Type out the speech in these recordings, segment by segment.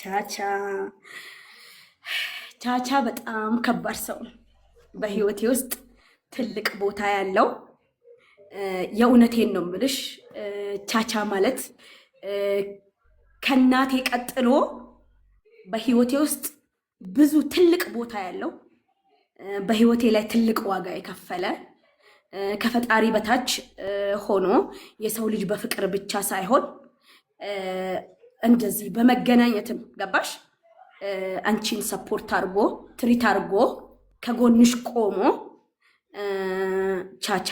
ቻቻ ቻቻ በጣም ከባድ ሰው ነው። በህይወቴ ውስጥ ትልቅ ቦታ ያለው፣ የእውነቴን ነው የምልሽ። ቻቻ ማለት ከእናቴ ቀጥሎ በህይወቴ ውስጥ ብዙ ትልቅ ቦታ ያለው፣ በህይወቴ ላይ ትልቅ ዋጋ የከፈለ፣ ከፈጣሪ በታች ሆኖ የሰው ልጅ በፍቅር ብቻ ሳይሆን እንደዚህ በመገናኘትም፣ ገባሽ፣ አንቺን support አድርጎ፣ treat አድርጎ፣ ከጎንሽ ቆሞ፣ ቻቻ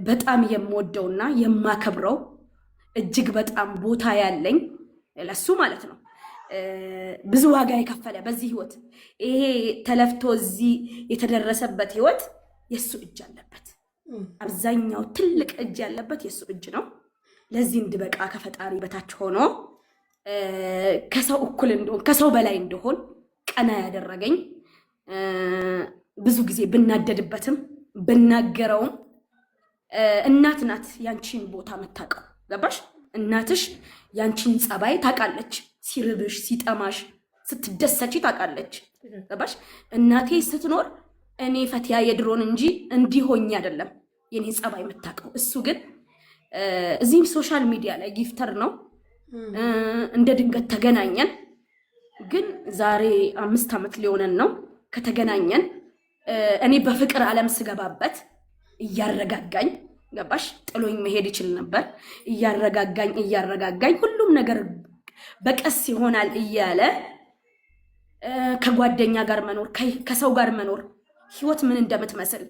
በጣም የምወደውና የማከብረው፣ እጅግ በጣም ቦታ ያለኝ ለሱ ማለት ነው። ብዙ ዋጋ የከፈለ በዚህ ህይወት፣ ይሄ ተለፍቶ እዚህ የተደረሰበት ህይወት የእሱ እጅ አለበት። አብዛኛው ትልቅ እጅ ያለበት የእሱ እጅ ነው። ለዚህ እንድበቃ ከፈጣሪ በታች ሆኖ ከሰው እኩል እንደሆን፣ ከሰው በላይ እንደሆን ቀና ያደረገኝ፣ ብዙ ጊዜ ብናደድበትም ብናገረውም እናት ናት ያንቺን ቦታ የምታውቀው። ገባሽ? እናትሽ ያንቺን ጸባይ ታውቃለች። ሲርብሽ፣ ሲጠማሽ፣ ስትደሰቺ ታውቃለች። ገባሽ? እናቴ ስትኖር እኔ ፈቲያ የድሮን እንጂ እንዲህ ሆኜ አይደለም የኔ ጸባይ የምታውቀው። እሱ ግን እዚህም social media ላይ gifter ነው። እንደ ድንገት ተገናኘን። ግን ዛሬ 5 ዓመት ሊሆነን ነው ከተገናኘን። እኔ በፍቅር ዓለም ስገባበት እያረጋጋኝ፣ ገባሽ? ጥሎኝ መሄድ ይችል ነበር። እያረጋጋኝ እያረጋጋኝ፣ ሁሉም ነገር በቀስ ይሆናል እያለ፣ ከጓደኛ ጋር መኖር፣ ከሰው ጋር መኖር፣ ህይወት ምን እንደምትመስል፣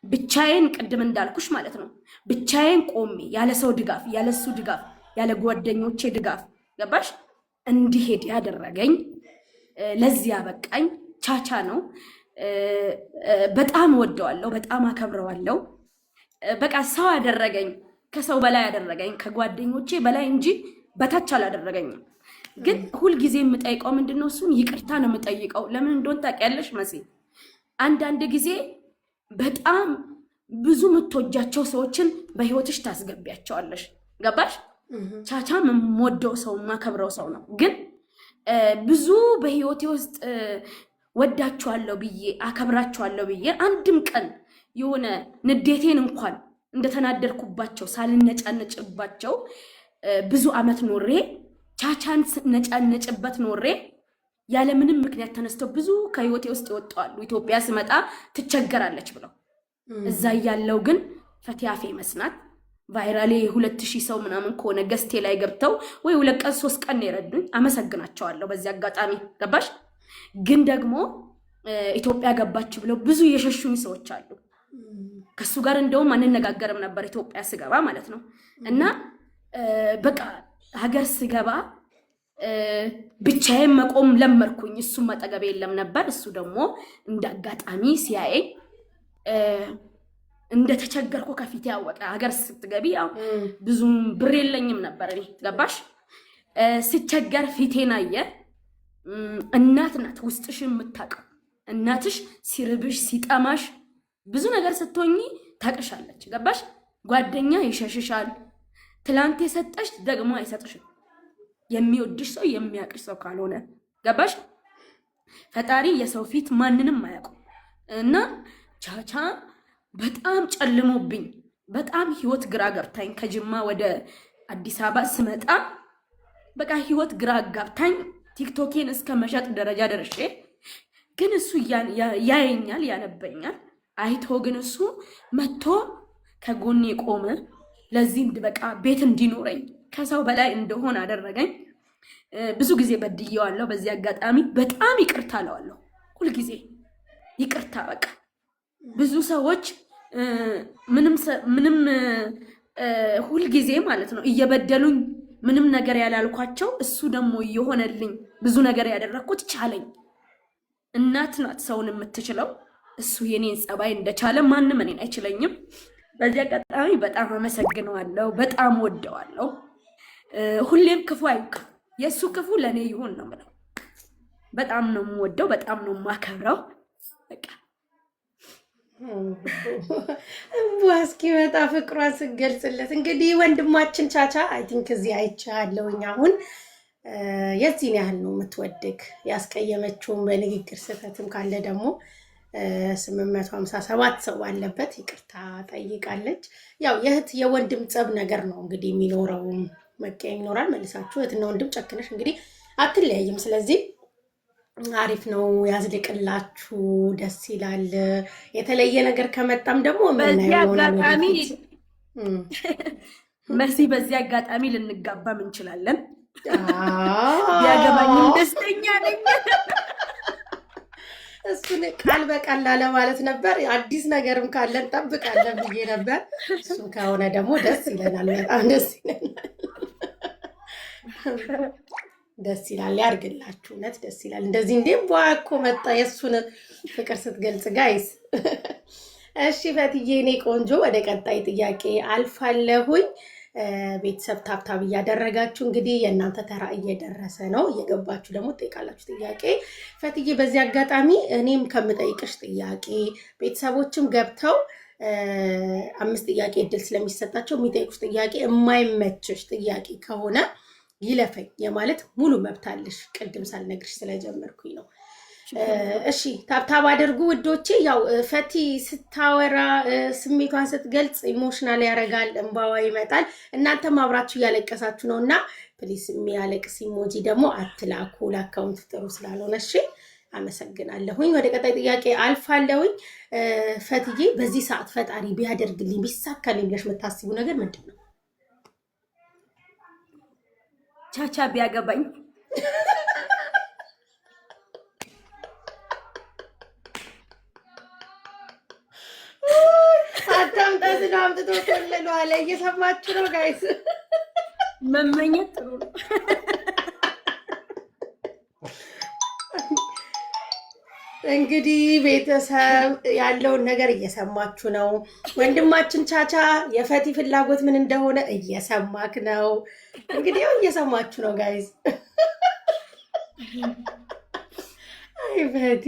ብቻዬን ቅድም እንዳልኩሽ ማለት ነው፣ ብቻዬን ቆሜ ያለ ሰው ድጋፍ፣ ያለ እሱ ድጋፍ፣ ያለ ጓደኞቼ ድጋፍ፣ ገባሽ፣ እንዲሄድ ያደረገኝ፣ ለዚህ ያበቃኝ ቻቻ ነው። በጣም እወደዋለሁ፣ በጣም አከብረዋለሁ። በቃ ሰው ያደረገኝ፣ ከሰው በላይ ያደረገኝ፣ ከጓደኞቼ በላይ እንጂ በታች አላደረገኝም። ግን ሁልጊዜ የምጠይቀው ምንድን ነው? እሱን ይቅርታ ነው የምጠይቀው። ለምን እንደሆን ታውቂያለሽ መሲ? አንዳንድ ጊዜ በጣም ብዙ የምትወጃቸው ሰዎችን በህይወትሽ ታስገቢያቸዋለሽ። ገባሽ? ቻቻም የምወደው ሰው፣ የማከብረው ሰው ነው። ግን ብዙ በህይወቴ ውስጥ ወዳቸዋለሁ ብዬ፣ አከብራቸዋለሁ ብዬ፣ አንድም ቀን የሆነ ንዴቴን እንኳን እንደተናደድኩባቸው ሳልነጫነጭባቸው ብዙ አመት ኖሬ፣ ቻቻን ስነጫነጭበት ኖሬ፣ ያለምንም ምክንያት ተነስተው ብዙ ከህይወቴ ውስጥ ይወጣሉ። ኢትዮጵያ ስመጣ ትቸገራለች ብለው። እዛ እያለው ግን ፈቲያ famous ናት። Viral ኤ 2000 ሰው ምናምን ከሆነ guest ኤ ላይ ገብተው ወይ 2 ቀን 3 ቀን ነው የረዱኝ። አመሰግናቸዋለሁ በዚህ አጋጣሚ፣ ገባሽ? ግን ደግሞ ኢትዮጵያ ገባች ብለው ብዙ የሸሹኝ ሰዎች አሉ። ከሱ ጋር እንደውም አንነጋገርም ነበር ኢትዮጵያ ስገባ ማለት ነው። እና በቃ ሀገር ስገባ ብቻዬን መቆም ለመድኩኝ። እሱም አጠገቤ የለም ነበር። እሱ ደግሞ እንደ አጋጣሚ ሲያየኝ እንደተቸገርኩ ከፊቴ ያወቀ። ሀገር ስትገቢ ያው ብዙም ብር የለኝም ነበር እኔ፣ ገባሽ? ስቸገር ፊቴን አየ። እናት ናት ውስጥሽ የምታውቀው። እናትሽ ሲርብሽ፣ ሲጠማሽ፣ ብዙ ነገር ስትሆኚ ታቅሻለች። ገባሽ? ጓደኛ ይሸሽሻል። ትላንት የሰጠሽ ደግሞ አይሰጥሽም። የሚወድሽ ሰው የሚያቅሽ ሰው ካልሆነ፣ ገባሽ? ፈጣሪ የሰው ፊት ማንንም አያውቁም። እና ቻቻ በጣም ጨልሞብኝ፣ በጣም ህይወት ግራ ገብታኝ፣ ከጅማ ወደ አዲስ አበባ ስመጣ በቃ ህይወት ግራ ጋብታኝ ቲክቶኬን እስከ መሸጥ ደረጃ ደርሼ፣ ግን እሱ ያየኛል፣ ያነበኛል። አይቶ ግን እሱ መጥቶ ከጎኔ ቆመ። ለዚህ እንድበቃ፣ ቤት እንዲኖረኝ፣ ከሰው በላይ እንደሆን አደረገኝ። ብዙ ጊዜ በድዬዋለሁ። በዚህ አጋጣሚ በጣም ይቅርታ እለዋለሁ። ሁልጊዜ ይቅርታ። በቃ ብዙ ሰዎች ምንም ምንም ሁልጊዜ ማለት ነው እየበደሉኝ ምንም ነገር ያላልኳቸው፣ እሱ ደግሞ እየሆነልኝ ብዙ ነገር ያደረግኩት ቻለኝ። እናት ናት ሰውን የምትችለው። እሱ የኔን ጸባይ እንደቻለ ማንም እኔን አይችለኝም። በዚህ አጋጣሚ በጣም አመሰግነዋለሁ። በጣም ወደዋለሁ። ሁሌም ክፉ አይንካ፣ የእሱ ክፉ ለእኔ ይሁን ነው የምለው። በጣም ነው የምወደው፣ በጣም ነው የማከብረው። በቃ። እስኪመጣ ፍቅሯን ስገልጽለት እንግዲህ ወንድማችን ቻቻ I think እዚህ አይቻለሁኝ አሁን። የዚህን ያህል ነው የምትወድግ። ያስቀየመችውን በንግግር ስህተትም ካለ ደግሞ 857 ሰው ባለበት ይቅርታ ጠይቃለች። ያው የእህት የወንድም ጸብ ነገር ነው እንግዲህ የሚኖረው፣ መቀየም ይኖራል። መልሳችሁ እህትና ወንድም ጨክነሽ እንግዲህ አትለያይም። ስለዚህ አሪፍ ነው፣ ያዝልቅላችሁ፣ ደስ ይላል። የተለየ ነገር ከመጣም ደግሞ በዚህ የምናየው ይሆናል አጋጣሚ ወደፊት። እም። መሲ፣ በዚህ አጋጣሚ ልንጋባም እንችላለን። ቢያገባኝም አዎ ደስተኛ ነኝ። እሱን ቃል በቃል ላለማለት ነበር። አዲስ ነገርም ካለ እንጠብቃለን ብዬ ነበር። እሱም ከሆነ ደግሞ ደስ ይለናል፣ በጣም ደስ ይለናል። ደስ ይላል። ያርግላችሁ። እውነት ደስ ይላል። እንደዚህ እንዴ ቧ እኮ መጣ የእሱን ፍቅር ስትገልጽ guys። እሺ ፈትዬ፣ እኔ ቆንጆ ወደ ቀጣይ ጥያቄ አልፋለሁኝ። ቤተሰብ tap tap እያደረጋችሁ እንግዲህ የእናንተ ተራ እየደረሰ ነው። እየገባችሁ ደግሞ ትጠይቃላችሁ ጥያቄ። ፈትዬ፣ በዚህ አጋጣሚ እኔም ከምጠይቅሽ ጥያቄ ቤተሰቦችም ገብተው 5 ጥያቄ እድል ስለሚሰጣቸው የሚጠይቁሽ ጥያቄ የማይመችሽ ጥያቄ ከሆነ ይለፈኝ የማለት ሙሉ መብት አለሽ። ቅድም ሳልነግርሽ ስለጀመርኩኝ ነው። እሺ tap tap አድርጉ ውዶቼ። ያው ፈቲ ስታወራ ስሜቷን ስትገልጽ emotional ያደርጋል፣ እንባዋ ይመጣል። እናንተም አብራችሁ እያለቀሳችሁ ነው እና please የሚያለቅስ emoji ደግሞ አትላኩ፣ ለ account ጥሩ ስላልሆነ። እሺ አመሰግናለሁኝ። ወደ ቀጣይ ጥያቄ አልፋለሁኝ። ፈትዬ፣ በዚህ ሰዓት ፈጣሪ ቢያደርግልኝ ቢሳካልኝ ብለሽ የምታስቡ ነገር ምንድን ነው? ቻቻ ቢያገባኝ። አታምጣ ስለው አምጥቶ ኮለሉ አለ። እየሰማችሁ ነው guys? መመኘት ጥሩ ነው። እንግዲህ ቤተሰብ ያለውን ነገር እየሰማችሁ ነው። ወንድማችን ቻቻ የፈቲ ፍላጎት ምን እንደሆነ እየሰማክ ነው። እንግዲህ ያው እየሰማችሁ ነው guys። አይ ፈቲ፣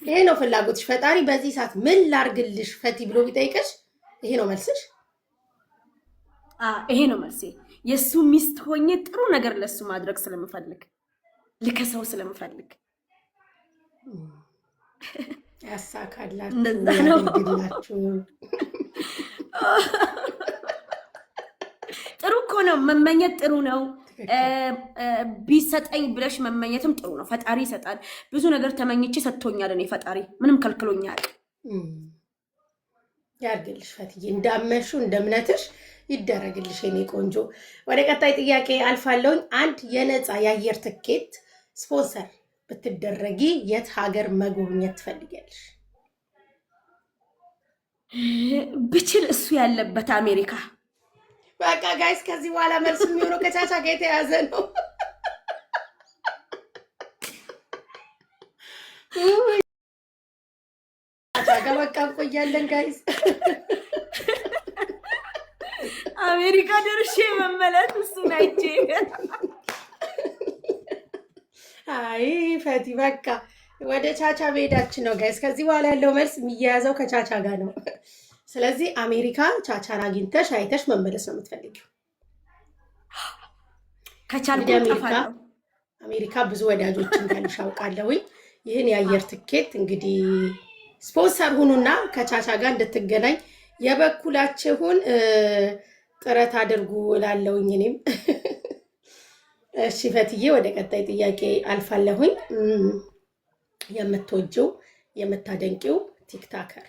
ይሄ ነው ፍላጎትሽ። ፈጣሪ በዚህ ሰዓት ምን ላርግልሽ ፈቲ ብሎ ቢጠይቅሽ ይሄ ነው መልስሽ? ይሄ ነው መልሴ። የእሱ ሚስት ሆኜ ጥሩ ነገር ለሱ ማድረግ ስለምፈልግ፣ ልከሰው ስለምፈልግ። ያሳካላችሁ፣ እንደዛ ነው። ያደርግላችሁ። ጥሩ እኮ ነው መመኘት፣ ጥሩ ነው። ትክክል። ቢሰጠኝ ብለሽ መመኘትም ጥሩ ነው። ፈጣሪ ይሰጣል። ብዙ ነገር ተመኝቼ ሰጥቶኛል። እኔ ፈጣሪ ምንም ከልክሎኝ አያውቅም። ያርግልሽ ፈትዬ፣ እንዳመንሹ እንደ እምነትሽ ይደረግልሽ የኔ ቆንጆ። ወደ ቀጣይ ጥያቄ አልፋለሁኝ። አንድ የነፃ የአየር ትኬት ስፖንሰር ብትደረጊ የት ሀገር መጎብኘት ትፈልጊያለሽ? ብችል እሱ ያለበት አሜሪካ። በቃ guys፣ ከዚህ በኋላ መልስ የሚሆነው ከቻቻ ጋር የተያዘ ነው። ቻቻ ጋር በቃ እንቆያለን guys። አሜሪካ ደርሼ መመለስ እሱን አይቼ። አይ ፈቲ፣ በቃ ወደ ቻቻ መሄዳችን ነው guys። ከዚህ በኋላ ያለው መልስ የሚያያዘው ከቻቻ ጋር ነው። ስለዚህ አሜሪካ ቻቻን አግኝተሽ አይተሽ መመለስ ነው የምትፈልጊው። ከቻልኩ እንግዲህ አሜሪካ እጠፋለሁ። አሜሪካ ብዙ ወዳጆች እንዳሉሽ አውቃለሁኝ። ይህን የአየር ትኬት እንግዲህ ስፖንሰር ሁኑና ከቻቻ ጋር እንድትገናኝ የበኩላችሁን ጥረት አድርጉ እላለሁኝ እኔም። እሺ ፈትዬ፣ ወደ ቀጣይ ጥያቄ አልፋለሁኝ። የምትወጂው የምታደንቂው TikToker፣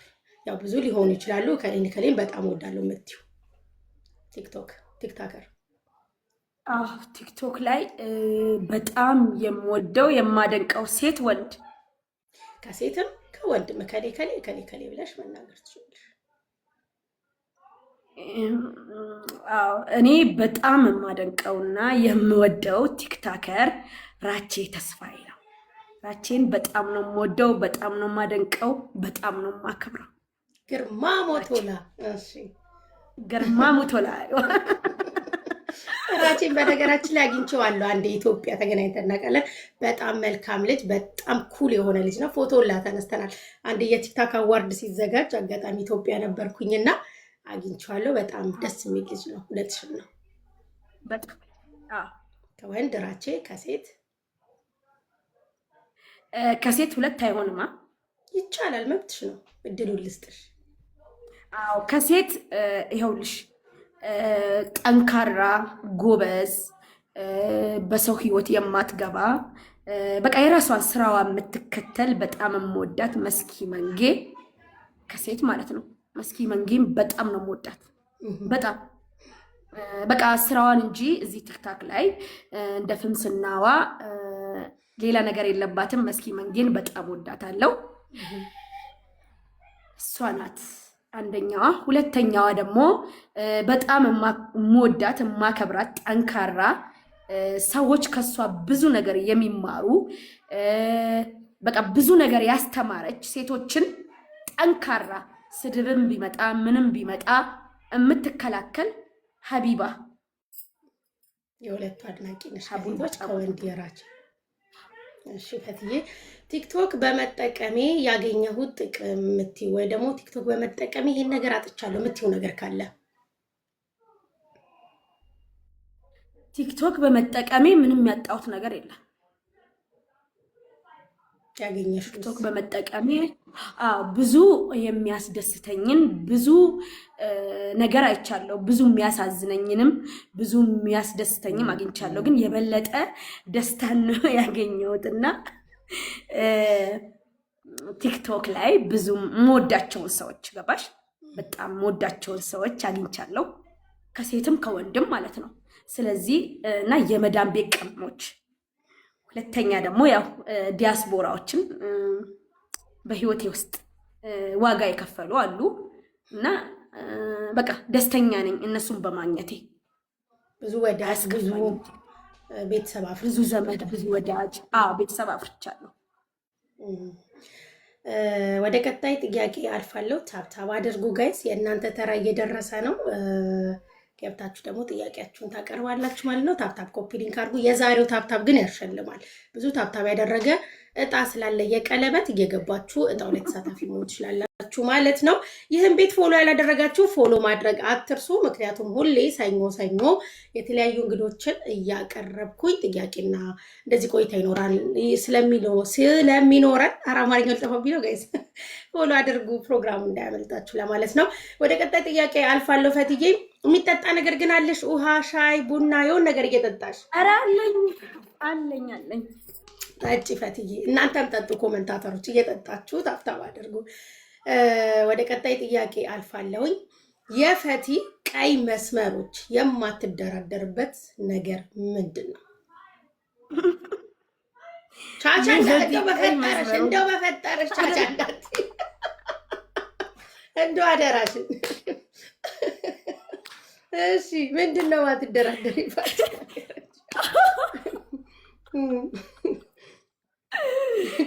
ያው ብዙ ሊሆኑ ይችላሉ። ከሌን ከሌን በጣም እወዳለሁ የምትይው TikToker? አዎ፣ ቲክቶክ ላይ በጣም የምወደው የማደንቀው ሴት ወንድ? ከሴትም ከወንድም ከሌ ከሌ ከሌ ከሌ ብለሽ መናገር ትችላለሽ። አዎ፣ እኔ በጣም የማደንቀውና የምወደው TikToker ራቼ ተስፋዬ ነው። ራቼን በጣም ነው የምወደው፣ በጣም ነው የማደንቀው፣ በጣም ነው የማከብረው። ግርማ ሞቶላ። እሺ። ግርማ ሞቶላ። ራቼን በነገራችን ላይ አግኝቼዋለሁ። አንድ ኢትዮጵያ ተገናኝተን እናውቃለን። በጣም መልካም ልጅ፣ በጣም cool የሆነ ልጅ ነው። ፎቶ ላ ተነስተናል። አንድ የ TikTok award ሲዘጋጅ አጋጣሚ ኢትዮጵያ ነበርኩኝና አግኝቼዋለሁ። በጣም ደስ የሚል ልጅ ነው። እውነትሽን ነው። በጣም አዎ። ከወንድ ራቼ፣ ከሴት ከሴት ሁለት አይሆንማ። ይቻላል፣ መብትሽ ነው። እድሉን ልስጥሽ። አዎ ከሴት ይኸውልሽ ጠንካራ፣ ጎበዝ፣ በሰው ህይወት የማትገባ፣ በቃ የራሷን ስራዋ የምትከተል፣ በጣም የምወዳት መስኪ መንጌ ከሴት ማለት ነው። መስኪ መንጌም በጣም ነው የምወዳት። በጣም በቃ ስራዋን እንጂ እዚህ ቲክታክ ላይ እንደ ፍምስናዋ ሌላ ነገር የለባትም። መስኪ መንጌን በጣም ወዳታለሁ። እሷ ናት አንደኛዋ። ሁለተኛዋ ደግሞ በጣም የምወዳት የማከብራት፣ ጠንካራ፣ ሰዎች ከሷ ብዙ ነገር የሚማሩ፣ በቃ ብዙ ነገር ያስተማረች ሴቶችን፣ ጠንካራ፣ ስድብም ቢመጣ ምንም ቢመጣ የምትከላከል ሀቢባ። የሁለቱ አድናቂ ነሽ። ሀቡን ከሴቶች በጣም ከወንድ የራቼ። እሺ ፈትዬ፣ ቲክቶክ በመጠቀሜ ያገኘሁት ጥቅም የምትይው ወይ ደግሞ ቲክቶክ በመጠቀሜ ይሄን ነገር አጥቻለሁ የምትይው ነገር ካለ? ቲክቶክ በመጠቀሜ ምንም ያጣሁት ነገር የለም። ያገኘሽውስ? ቲክቶክ በመጠቀሜ አዎ ብዙ የሚያስደስተኝን ብዙ ነገር አይቻለሁ። ብዙ የሚያሳዝነኝንም ብዙ የሚያስደስተኝም አግኝቻለሁ። ግን የበለጠ ደስታን ነው ያገኘሁት እና ቲክቶክ ላይ ብዙ የምወዳቸውን ሰዎች፣ ገባሽ? በጣም የምወዳቸውን ሰዎች አግኝቻለሁ፣ ከሴትም ከወንድም ማለት ነው። ስለዚህ እና የመዳም ቤት ቅመሞች፣ ሁለተኛ ደግሞ ያው ዲያስፖራዎችን በህይወቴ ውስጥ ዋጋ የከፈሉ አሉ እና በቃ ደስተኛ ነኝ እነሱን በማግኘቴ። ብዙ ወዳጅ፣ ብዙ አያስከፋኝም። ቤተሰብ ብዙ አፍርተሽ ዘመድ፣ ብዙ ወዳጅ፣ አዎ ቤተሰብ አፍርቻለሁ። ወደ ቀጣይ ጥያቄ አልፋለሁ። Tap tap አድርጉ guys፣ የእናንተ ተራ እየደረሰ ነው። ገብታችሁ ደግሞ ጥያቄያችሁን ታቀርባላችሁ ማለት ነው። Tap tap copy link አድርጉ። የዛሬው tap tap ግን ያሸልማል። ብዙ tap tap ያደረገ እጣ ስላለ የቀለበት፣ እየገባችሁ እጣው ላይ ተሳታፊ መሆን ትችላላችሁ ማለት ነው። ይህን ቤት follow ያላደረጋችሁ follow ማድረግ አትርሱ። ምክንያቱም ሁሌ ሰኞ ሰኞ የተለያዩ እንግዶችን እያቀረብኩኝ ጥያቄና እንደዚህ ቆይታ ይኖራል ስለሚኖረን፣ ኧረ አማርኛው ሊጠፋብኝ ነው guys፣ follow አድርጉ ፕሮግራሙ እንዳያመልጣችሁ ለማለት ነው። ወደ ቀጣይ ጥያቄ አልፋለሁ። ፈትዬ፣ የሚጠጣ ነገር ግን አለሽ? ውሃ፣ ሻይ፣ ቡና የሆነ ነገር እየጠጣሽ? ኧረ አለኝ፣ አለኝ፣ አለኝ። ጠጪ ፈትዬ። እናንተም ጠጡ፣ commentator ኦች እየጠጣችሁ tap tap አድርጉ። ወደ ቀጣይ ጥያቄ አልፋለሁኝ። የፈቲ ቀይ መስመሮች የማትደራደርበት ነገር ምንድን ነው? ቻቻ የፈቲ እንደው ቀይ በፈጠረሽ መስመሮች እንደው በፈጠረሽ ቻቻ እንዳትዪ፣ እንደው አደራሽን። እሺ፣ ምንድን ነው የማትደራደሪባቸው ነገሮች?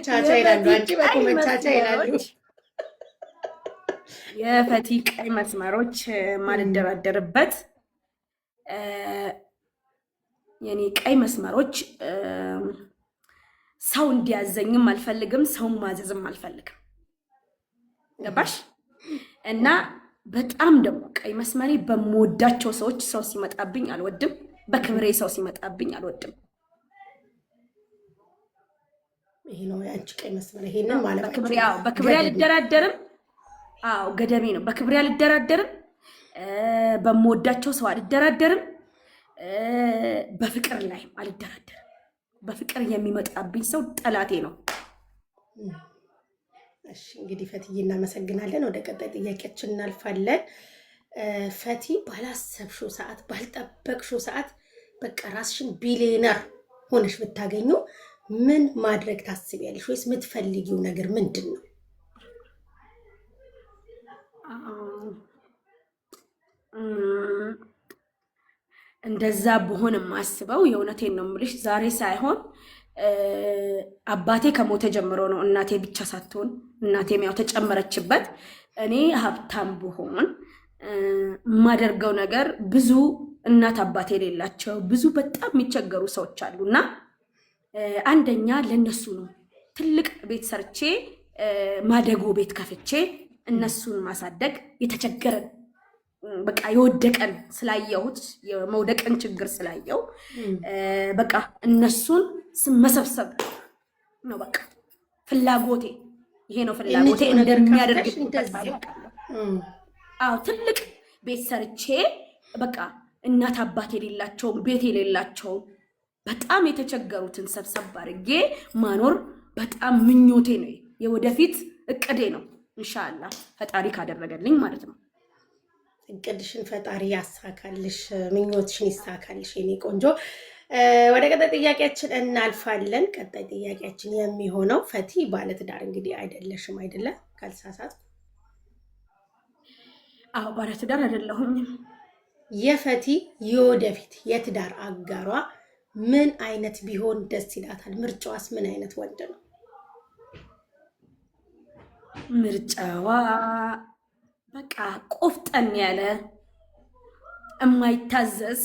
ቻቻ ይላሉ። የፈቲ አንቺ ቀይ በ comment ቻቻ ይላሉ። መስመሮች፣ የፈቲ ቀይ መስመሮች የማልደራደርበት፣ የኔ ቀይ መስመሮች ሰው እንዲያዘኝም አልፈልግም፣ ሰውን ማዘዝም አልፈልግም። ገባሽ? እና በጣም ደግሞ ቀይ መስመሬ በምወዳቸው ሰዎች ሰው ሲመጣብኝ አልወድም። በክብሬ ሰው ሲመጣብኝ አልወድም። ይሄ ነው የአንቺ ቀይ መስመር። ይሄንን ማለፍ በክብሬ አይችልም። አዎ፣ በክብሬ ገደብ ነው። አልደራደርም። አዎ ገደቤ ነው። በክብሬ አልደራደርም። በምወዳቸው ሰው አልደራደርም። በፍቅር ላይም አልደራደርም። በፍቅር የሚመጣብኝ ሰው ጠላቴ ነው። እሺ እንግዲህ ፈትዬ እናመሰግናለን። ወደ ቀጣይ ጥያቄያችን እናልፋለን። ፈቲ፣ ባላሰብሽው ሰዓት፣ ባልጠበቅሽው ሰዓት በቃ ራስሽን ቢሊየነር ሆነሽ ብታገኙ ምን ማድረግ ታስቢያለሽ? ወይስ የምትፈልጊው ነገር ምንድን ነው? እንደዛ ብሆን የማስበው፣ የእውነቴን ነው የምልሽ፣ ዛሬ ሳይሆን አባቴ ከሞተ ጀምሮ ነው። እናቴ ብቻ ሳትሆን እናቴም ያው ተጨመረችበት። እኔ ሀብታም ብሆን የማደርገው ነገር ብዙ እናት አባት የሌላቸው ብዙ በጣም የሚቸገሩ ሰዎች አሉ እና አንደኛ ለእነሱ ነው፣ ትልቅ ቤት ሰርቼ ማደጎ ቤት ከፍቼ እነሱን ማሳደግ፣ የተቸገረን በቃ የወደቀን ስላየሁት የመውደቅን ችግር ስላየው በቃ እነሱን መሰብሰብ ነው በቃ ፍላጎቴ፣ ይሄ ነው ፍላጎቴ። እንደሚያደርግ አዎ፣ ትልቅ ቤት ሰርቼ በቃ እናት አባት የሌላቸውን ቤት የሌላቸውን በጣም የተቸገሩትን ሰብሰብ አድርጌ ማኖር በጣም ምኞቴ ነው፣ የወደፊት እቅዴ ነው። ኢንሻአላህ ፈጣሪ ካደረገልኝ ማለት ነው። እቅድሽን ፈጣሪ ያሳካልሽ፣ ምኞትሽን ይሳካልሽ የኔ ቆንጆ። ወደ ቀጣይ ጥያቄያችን እናልፋለን። ቀጣይ ጥያቄያችን የሚሆነው ፈቲ ባለትዳር እንግዲህ አይደለሽም አይደለ? ካልተሳሳትኩ። አዎ ባለትዳር አይደለሁኝም። የፈቲ የወደፊት የትዳር አጋሯ ምን አይነት ቢሆን ደስ ይላታል? ምርጫዋስ ምን አይነት ወንድ ነው? ምርጫዋ በቃ ቆፍጠን ያለ የማይታዘዝ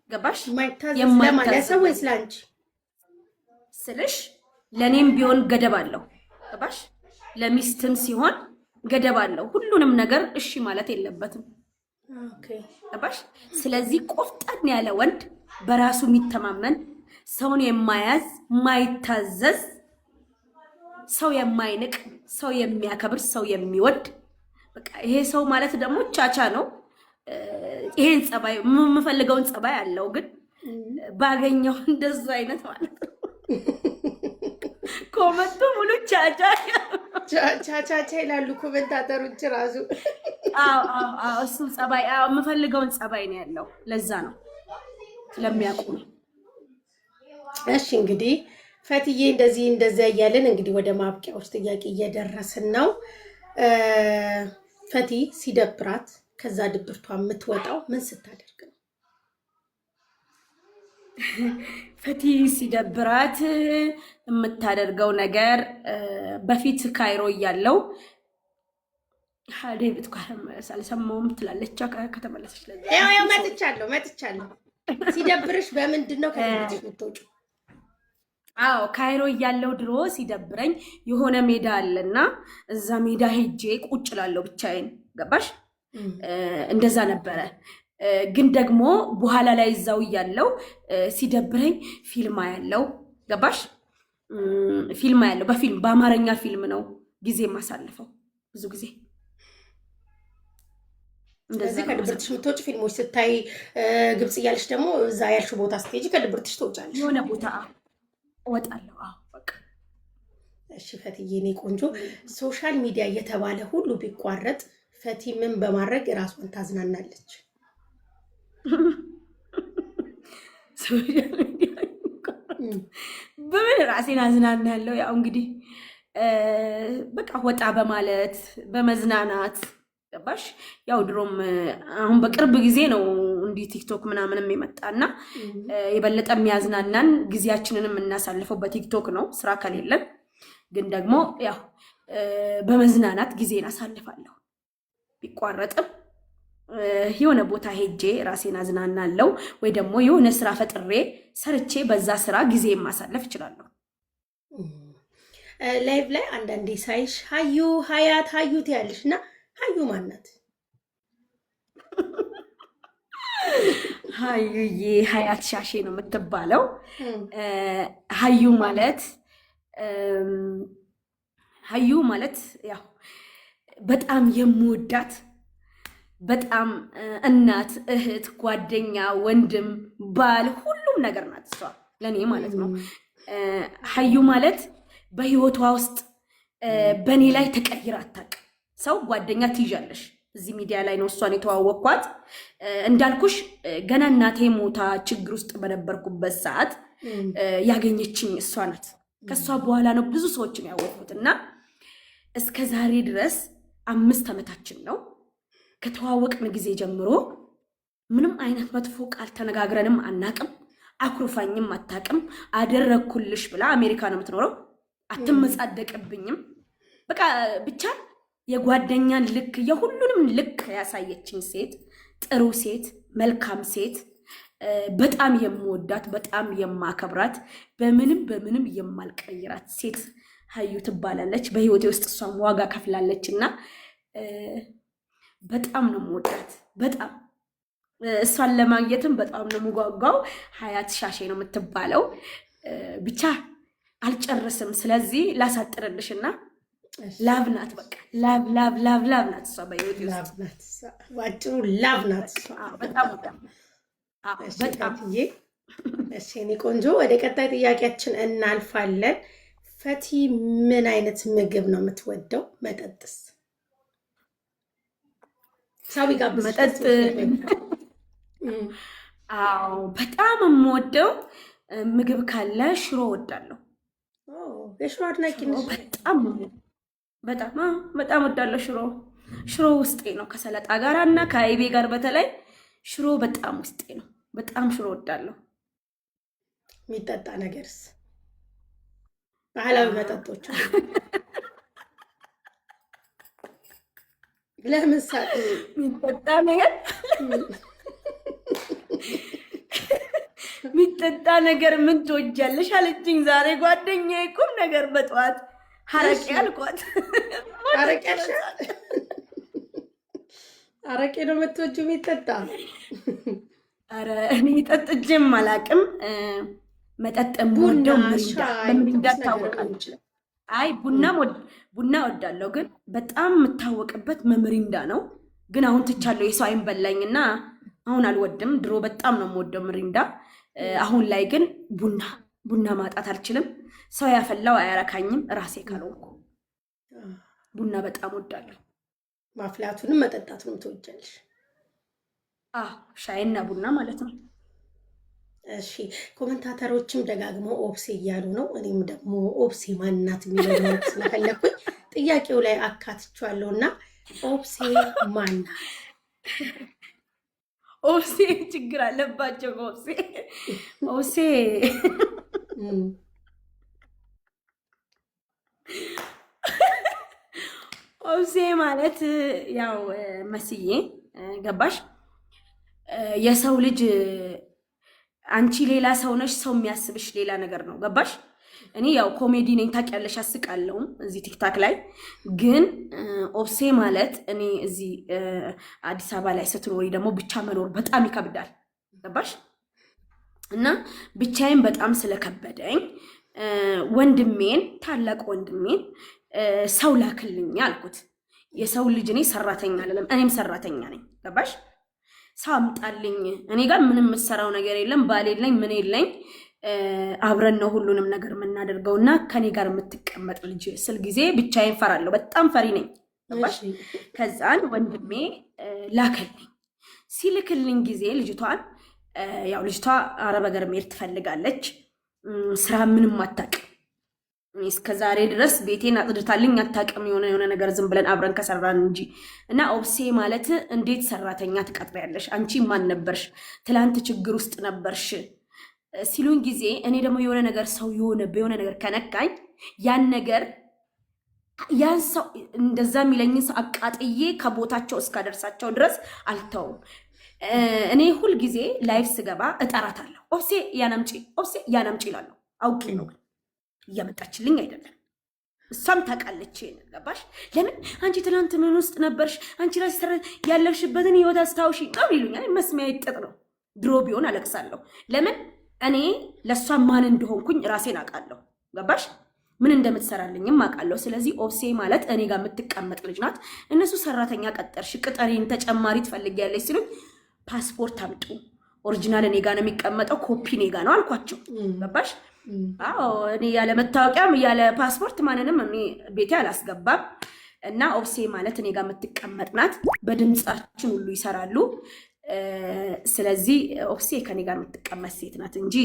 ገባሽ? የማይታዘዝ ለማን? ለሰው ወይስ ለአንቺ ስልሽ ለእኔም ቢሆን ገደብ አለው። ገባሽ? ለሚስትም ሲሆን ገደብ አለው። ሁሉንም ነገር እሺ ማለት የለበትም። ገባሽ? ስለዚህ ቆፍጠን ያለ ወንድ፣ በራሱ የሚተማመን፣ ሰውን የማያዝ፣ የማይታዘዝ፣ ሰው የማይንቅ፣ ሰው የሚያከብር፣ ሰው የሚወድ፣ በቃ ይሄ ሰው ማለት ደግሞ ቻቻ ነው። ይሄን ጸባይ የምፈልገውን ጸባይ አለው፣ ግን ባገኘው እንደዛ አይነት ማለት ነው። comment ኡ ሙሉ ቻቻ ቻቻቻ ይላሉ commentator ኦች ራሱ። አዎ እሱ ጸባይ የምፈልገውን ጸባይ ነው ያለው። ለዛ ነው ስለሚያውቁ ነው። እሺ እንግዲህ ፈትዬ እንደዚህ እንደዚያ እያለን እንግዲህ ወደ ማብቂያዎች ጥያቄ እየደረስን ነው። ፈቲ ሲደብራት ከዛ ድብርቷ የምትወጣው ምን ስታደርግ ነው? ፈቲ ሲደብራት የምታደርገው ነገር በፊት ካይሮ እያለው አልሰማሁም ትላለች ከተመለሰች። ያው መጥቻለሁ መጥቻለሁ። ሲደብርሽ በምንድን ነው ከድብርትሽ የምትወጪው? አዎ ካይሮ እያለው ድሮ ሲደብረኝ የሆነ ሜዳ አለና እዛ ሜዳ ሄጄ ቁጭ እላለሁ ብቻዬን። ገባሽ? እንደዛ ነበረ። ግን ደግሞ በኋላ ላይ እዛው እያለው ሲደብረኝ ፊልም አያለው። ገባሽ? ፊልም አያለው። በፊልም በአማርኛ ፊልም ነው ጊዜ የማሳልፈው ብዙ ጊዜ። ስለዚህ ከድብርትሽ የምትወጪ ፊልሞች ስታይ፣ ግብጽ እያለሽ ደግሞ እዛ ያልሽው ቦታ ስትሄጂ ከድብርትሽ ትወጫለሽ። የሆነ ቦታ እወጣለሁ። አዎ በቃ። እሺ ፈትዬ፣ እኔ ቆንጆ፣ social media እየተባለ ሁሉ ቢቋረጥ ፈቲ ምን በማድረግ እራሷን ታዝናናለች? Social media በምን ራሴን አዝናናለሁ? ያው እንግዲህ በቃ ወጣ በማለት በመዝናናት፣ ገባሽ? ያው ድሮም አሁን በቅርብ ጊዜ ነው እንዲህ ቲክቶክ ምናምንም የመጣና የበለጠ የሚያዝናናን ጊዜያችንን የምናሳልፈው በቲክቶክ ነው ስራ ከሌለን። ግን ደግሞ ያው በመዝናናት ጊዜን አሳልፋለሁ። ቢቋረጥም የሆነ ቦታ ሄጄ ራሴን አዝናናለሁ ወይ ደግሞ የሆነ ስራ ፈጥሬ ሰርቼ በዛ ስራ ጊዜ ማሳለፍ እችላለሁ። Live ላይ አንዳንዴ ሳይሽ ሀዩ ሀያት ሀዩ ትያለሽ እና ሀዩ ማናት? ሀዩዬ ሀያት ሻሼ ነው የምትባለው። ሀዩ ማለት ሀዩ ማለት ያው በጣም የምወዳት በጣም እናት፣ እህት፣ ጓደኛ፣ ወንድም፣ ባል ሁሉም ነገር ናት እሷ ለእኔ ማለት ነው። ሀዩ ማለት በህይወቷ ውስጥ በእኔ ላይ ተቀይራ አታውቅም። ሰው ጓደኛ ትይዣለሽ። እዚህ ሚዲያ ላይ ነው እሷን የተዋወቅኳት። እንዳልኩሽ ገና እናቴ ሞታ ችግር ውስጥ በነበርኩበት ሰዓት ያገኘችኝ እሷ ናት። ከእሷ በኋላ ነው ብዙ ሰዎችን ያወቅኩት እና እስከ ዛሬ ድረስ 5 ዓመታችን ነው። ከተዋወቅን ጊዜ ጀምሮ ምንም አይነት መጥፎ ቃል ተነጋግረንም አናቅም። አኩርፋኝም አታቅም። አደረግኩልሽ ብላ አሜሪካ ነው የምትኖረው። አትመጻደቅብኝም። በቃ ብቻ የጓደኛን ልክ የሁሉንም ልክ ያሳየችኝ ሴት፣ ጥሩ ሴት፣ መልካም ሴት፣ በጣም የምወዳት በጣም የማከብራት በምንም በምንም የማልቀይራት ሴት ሀዩ ትባላለች። በህይወቴ ውስጥ እሷም ዋጋ ከፍላለች እና በጣም ነው የምወዳት። በጣም እሷን ለማግኘትም በጣም ነው የምጓጓው። ሀያት ሻሼ ነው የምትባለው። ብቻ አልጨርስም። ስለዚህ ላሳጥርልሽና love ናት። በቃ love love love love ናት እሷ በህይወቴ ውስጥ። Love ናት እሷ። ባጭሩ love ናት እሷ። በጣም በጣም። እሺ የኔ ቆንጆ፣ ወደ ቀጣይ ጥያቄያችን እናልፋለን። ፈቲ ምን አይነት ምግብ ነው የምትወደው? መጠጥስ? ሰው ቢጋብዝሽ መጠጥ? አዎ፣ በጣም የምወደው ምግብ ካለ ሽሮ እወዳለሁ። የሽሮ አድናቂ ነሽ? በጣም በጣም በጣም እወዳለሁ ሽሮ። ሽሮ ውስጤ ነው፣ ከሰላጣ ጋር እና ከአይቤ ጋር በተለይ ሽሮ በጣም ውስጤ ነው። በጣም ሽሮ እወዳለሁ። የሚጠጣ ነገርስ? ባህላዊ መጠጦች። ለምን ሳቅ? የሚጠጣ ነገር፣ የሚጠጣ ነገር ምን ትወጃለሽ አለችኝ ዛሬ ጓደኛዬ። ቁም ነገር በጠዋት አረቄ አልኳት። አረቄ፣ አረቄ ነው የምትወጂው የሚጠጣ? ኧረ እኔ ጠጥቼም አላውቅም። መጠጥ የምወደው ሚሪንዳ፣ በሚሪንዳ እታወቃለሁ። አይ፣ ቡና እወዳለሁ፣ ግን በጣም የምታወቅበት በሚሪንዳ ነው። ግን አሁን ትቻለሁ። የሰው አይን በላኝና አሁን አልወድም። ድሮ በጣም ነው የምወደው ሚሪንዳ። አሁን ላይ ግን ቡና፣ ቡና ማጣት አልችልም። ሰው ያፈላው አያረካኝም ራሴ ካልሆንኩ። ቡና በጣም እወዳለሁ። ማፍላቱንም መጠጣቱንም ትወጃለሽ? ሻይና ቡና ማለት ነው። እሺ፣ commentator ኦችም ደጋግመው ኦብሴ እያሉ ነው። እኔም ደግሞ ኦብሴ ማናት የሚለው ማወቅ ስለፈለግኩኝ ጥያቄው ላይ አካትቼዋለሁ እና ኦብሴ ማናት? ኦብሴ ችግር አለባቸው። ኦብሴ ኦብሴ ኦብሴ ማለት ያው መስዬ ገባሽ? የሰው ልጅ አንቺ ሌላ ሰው ነሽ፣ ሰው የሚያስብሽ ሌላ ነገር ነው። ገባሽ? እኔ ያው ኮሜዲ ነኝ ታውቂያለሽ፣ አስቃለሁም እዚህ ቲክታክ ላይ። ግን ኦብሴ ማለት እኔ እዚህ አዲስ አበባ ላይ ስትኖሪ ደግሞ ብቻ መኖር በጣም ይከብዳል። ገባሽ? እና ብቻዬን በጣም ስለከበደኝ ወንድሜን፣ ታላቅ ወንድሜን ሰው ላክልኝ አልኩት። የሰው ልጅ እኔ ሰራተኛ አይደለም፣ እኔም ሰራተኛ ነኝ። ገባሽ? ሰው አምጣልኝ። እኔ ጋር ምንም የምሰራው ነገር የለም፣ ባል የለኝ፣ ምን የለኝ። አብረን ነው ሁሉንም ነገር የምናደርገው እና ከኔ ጋር የምትቀመጥ ልጅ ስል ጊዜ ብቻዬን ፈራለሁ። በጣም ፈሪ ነኝ። ገባሽ? ከዛን ወንድሜ ላከልኝ። ሲልክልኝ ጊዜ ልጅቷን፣ ያው ልጅቷ አረብ ሀገር መሄድ ትፈልጋለች። ስራ ምንም አታውቅም። እኔ እስከ ዛሬ ድረስ ቤቴን አጽድታልኝ አታውቅም። የሆነ የሆነ ነገር ዝም ብለን አብረን ከሰራን እንጂ። እና ኦብሴ ማለት እንዴት ሰራተኛ ትቀጥሪያለሽ? አንቺ ማን ነበርሽ? ትላንት ችግር ውስጥ ነበርሽ ሲሉኝ ጊዜ እኔ ደግሞ የሆነ ነገር ሰው የሆነ በየሆነ ነገር ከነካኝ ያን ነገር ያን ሰው እንደዛ የሚለኝን ሰው አቃጥዬ ከቦታቸው እስካደርሳቸው ድረስ አልተውም። እኔ ሁል ጊዜ live ስገባ እጠራታለሁ። ኦብሴ ያን አምጪ፣ ኦብሴ ያን አምጪ እላለሁ። አውቄ ነው ግን እያመጣችልኝ አይደለም። እሷም ታውቃለች። ገባሽ? ለምን አንቺ ትናንት ምን ውስጥ ነበርሽ? አንቺ ራስሽ ያለፍሽበትን ህይወት አስታውሺ ነው ይሉኛል። መስሚያ ይጥጥ ነው። ድሮ ቢሆን አለቅሳለሁ። ለምን እኔ ለእሷ ማን እንደሆንኩኝ ራሴን አውቃለሁ። ገባሽ? ምን እንደምትሰራልኝም አውቃለሁ። ስለዚህ ኦብሴ ማለት እኔ ጋር የምትቀመጥ ልጅ ናት። እነሱ ሰራተኛ ቀጠርሽ፣ ቅጠሪን፣ ተጨማሪ ትፈልጊያለሽ ሲሉኝ ፓስፖርት አምጡ፣ original እኔ ጋር ነው የሚቀመጠው፣ ኮፒ እኔ ጋር ነው አልኳቸው። ገባሽ? አዎ፣ እኔ ያለ መታወቂያም ያለ ፓስፖርት ማንንም እኔ ቤቴ አላስገባም። እና ኦብሴ ማለት እኔ ጋር የምትቀመጥ ናት። በድምፃችን ሁሉ ይሰራሉ። ስለዚህ ኦብሴ ከኔ ጋር የምትቀመጥ ሴት ናት እንጂ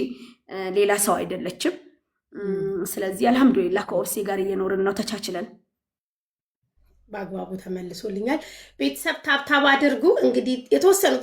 ሌላ ሰው አይደለችም። ስለዚህ አልሐምዱሊላህ ከኦብሴ ጋር እየኖርን ነው ተቻችለን። በአግባቡ ተመልሶልኛል። ቤተሰብ tap tap አድርጉ። እንግዲህ የተወሰኑ